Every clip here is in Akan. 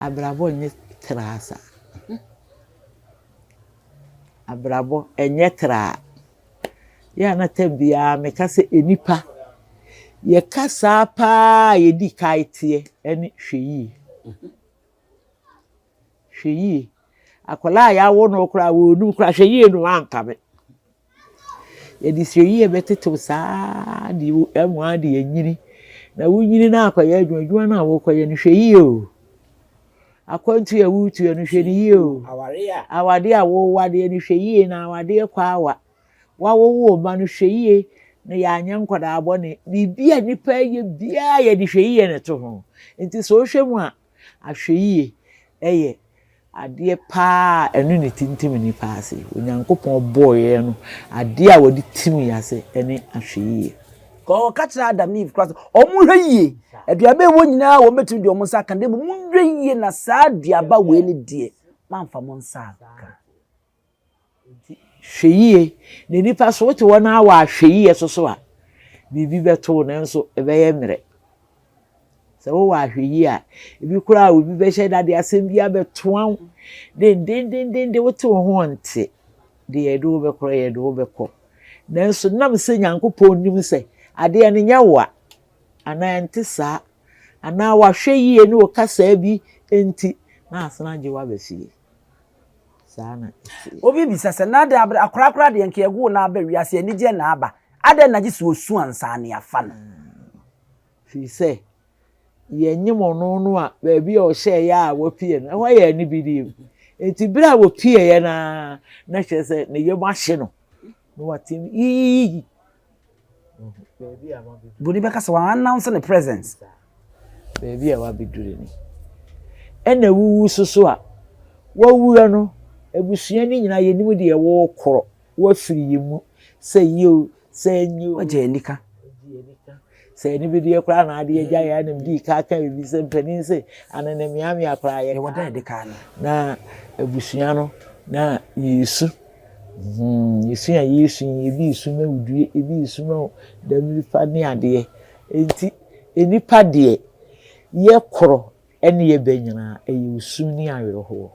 Abrabɔ nyɛ traa saa. Abrabɔ ɛnyɛ traa. Yɛ a na tam biara meka sɛ nnipa, yɛka saa paa a yɛdi kae teɛ ɛne hwɛ yie. Hwɛ yie. Akwadaa a yɛawo no koraa wɔnum koraa hwɛ yie no wankame. Yɛde hwɛ yie bɛtetew saa de ɛmoa de anyini. Na wonyini na akɔyɛ adwuma, adwuma no a wokɔyɛ no hwɛ yie o. Akwantu a woretu no hwɛ no yie o. Awadeɛ a wowadeɛ no hwɛ yie na awadeɛ kɔ awa. Wawowo wo ba no hwɛ yie na yɛanyɛ nkwadaa bɔne. Biribi a nipa yɛ biara yɛde hwɛ yie na ɛto ho. Nti sɛ wohwɛ mu a, ahwɛ yie ɛyɛ adeɛ paa a ɛno ne tintim nipa ase. Onyankopɔn bɔɔ yɛn no, adeɛ a wɔde tim yɛn ase ɛne ahwɛ yie. Ɔka kyerɛ Adam ne Eve koraa sɛ ɔmo hwɛ yie, aduaba ɛwɔ nyinaa wɔn bɛtumi de ɔmo nsa aka, na mmom monhwɛ yie na saa aduaba wei ne deɛ mamfa mo nsa anka. Hwɛ yie na nipa so wote hɔ na awɔ ahwɛ yie so so a, biribi bɛto wo nanso ɛbɛyɛ mmerɛ. Sɛ wowɔ ahwɛ yie a, ebi koraa obi bɛhyɛ dade asɛm bi abɛtoa wo dendendenden wote wo ho nte deɛ yɛde wo bɛkɔ yɛde wo bɛkɔ. Nanso nam sɛ Nyankopɔn nim sɛ adeɛ no nyɛ wo a anaa ɛnte saa anaa wahwɛ yie ne wo kasaa bi nti na asena agye wo aba fie. Saa na ɛteɛ. Obi bisa sɛ na de abere akorakora deɛ nka yɛgo na aba wiase anigye na aba adɛn na gye sɛ osu ansa ne afa no? Firi sɛ yɛnyem ɔno no a baabi a ɔhyɛeɛ a wapue no ɛhɔ yɛ anibidie mu. Nti bere a wɔpueɛ naa na kyerɛ sɛ ne yam ahye no na watem yiyiyi. Baabi a wabɛduru. Boni bɛka sɛ wɔn announce ne presence. Baabi a wabɛduru ni. Ɛna wuwu soso a wawura no abusua no nyinaa yɛnim deɛ wɔrekorɔ wafiri yɛn mu sɛ yie o sɛ nye o. Wagye anika. Sɛ anibideɛ koraa na adeɛ agya yɛ anam dii ka ka bibi sɛ mpanin sɛ anene mmeammea koraa yɛ Yɛwɔ da yɛde kaa no. Na abusua no na yɛsu. Yɛsu a yɛsu yi, ebi su ma wudue, ebi su ma dɛm nipa ne adeɛ. Nti nipa deɛ yɛkorɔ ɛne yɛbɛ nyinaa ɛyɛ osu ne awerɛhoɔ.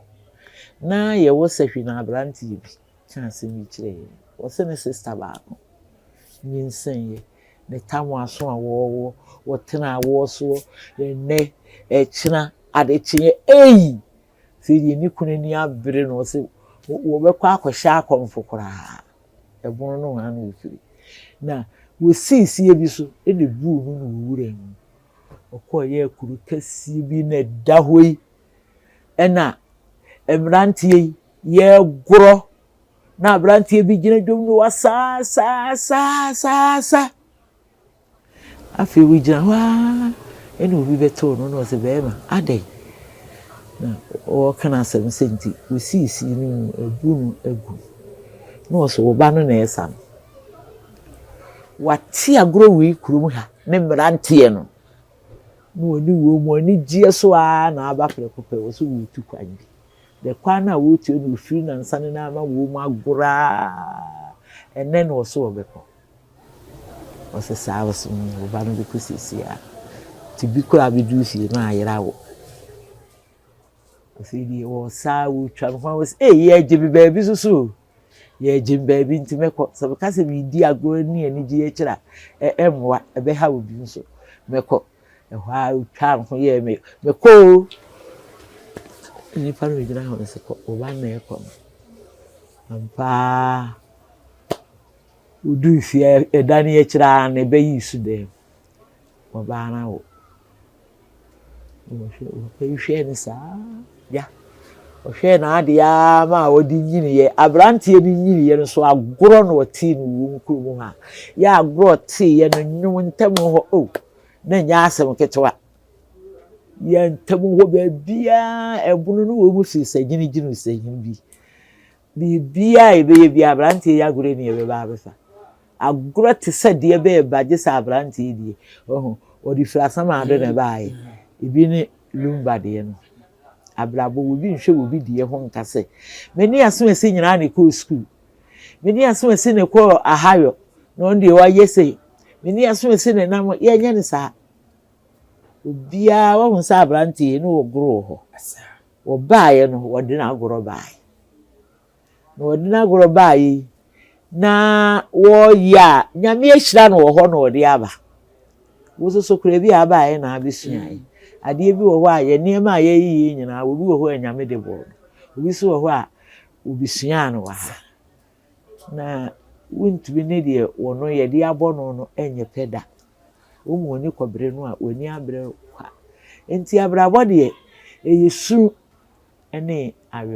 Na yɛwɔ sɛhwi na aberanteɛ bi ka asɛm yi kyerɛ yɛn. Wɔsɛ ne sister baako nyinsɛnyɛ ne tam aso a wɔwɔ wɔtena awoɔ soɔ ɛnɛ ɛkyena adekyeɛ eyi sɛ deɛ ne kunu ani abere no ɔsɛ wɔbɛkɔ akɔhyɛ akɔmfo koraa ɛbono no ha na ofiri na wɔsiisie bi so ɛna buu no na owura mu ɔkɔɔ yɛ kuro kɛseɛ bi na ɛda hɔ yi ɛna mmeranteɛ yi yɛregorɔ na aberanteɛ bi gyina dwom no wa saa saa saa saa saa afei wogyina hɔ ara ɛna obi bɛtoo no na ɔsɛ bɛrima adɛn na ɔreka n'asɛm sɛ nti wosiisii no mu abu no agu na ɔsɛ wo ba no na ɛsa no wate agorɔ wei kurom ha ne mmeranteɛ no na wɔne wɔ mu anigyeɛ so ara na aba prɛko pɛ wɔ so wɔretu kwan bi the kwan no a wɔretu no ofiri nansa no na ama wɔ mu agorɔ a ɛnɛ na ɔso wɔbɛkɔ ɔsɛ saa ɔsɛ wo ba no bɛkɔ siesie a nti bi koraa bɛduru fie na ayera wo ɔsɛ deɛ wɔsaa wɔtwa no ho a wɔsɛ ee yɛgye me baabi so so o yɛgye me baabi nti mɛkɔ sɛ meka sɛ meredi agorɔ ne anigye akyire a ɛmmoa ɛbɛha obi nso mɛkɔ ɛhɔ a otwa ne ho yɛɛ me mɛkɔ o nipa no gyina hɔ no sɛ kɔ wo ba na ɛkɔ no ampaa woduu fie ɛda no akyire a na ɛbɛyi su dɛm ɔbaa no awo wɔhwɛ yi hwɛɛ no saa ya ɔhwɛɛ n'adeɛ ara ma a ɔde nyiniiɛ aberanteɛ no nyiniiɛ no nso agorɔ na ɔtee no wɔ kurom ha yɛ agorɔ ɔteeɛ no nnwom ntam hɔ o na nyɛ asɛm ketewa yɛ ntam hɔ baabiara ɛbono no wɔ mu firi sɛ gyinigyini sɛ hin bi biribiara a yɛbɛyɛ bi aberanteɛ yi agorɔ ni yɛbɛba abɛfa agorɔ te sɛ deɛ bɛyɛ ba gye sɛ aberanteɛ die ɔho ɔde firi asam ado na ɛbaayɛ ebi ne lumba deɛ no abrabɔ obi nhwɛ obi deɛ ho nka sɛ mene aso esi nyinaa na ɛkɔɔ sukuu mene aso esi na ɛkɔɔ ahayɔ na ɔno deɛ wayɛ sɛ mene aso esi na ɛnam yɛnyɛ ne saa. Obiara wahu sɛ aberanteɛ yi ne wɔgoro wɔ hɔ. Wɔbaeɛ no, wɔde n'agorɔ baeɛ. Na wɔde n'agorɔ baeɛ yi, na wɔreyɛ a, Nyame ahyira no wɔ hɔ na ɔde aba. Wo nso so koraa bi a abaeɛ na abɛsuaeɛ. Adeɛ bi wɔ hɔ a, yɛ nneɛma a yɛyɛ nyinaa, obi wɔ hɔ a Nyame de bɔɔ no. Obi nso wɔ hɔ a, obesuaa no wɔ ha. Na wontumi ne deɛ wɔno yɛde abɔ no no nyɛ pɛ da. Wɔn mu ani kɔbere no a, w'ani abere kwa. Nti abrabɔ deɛ, ɛyɛ su ne awerɛhoɔ.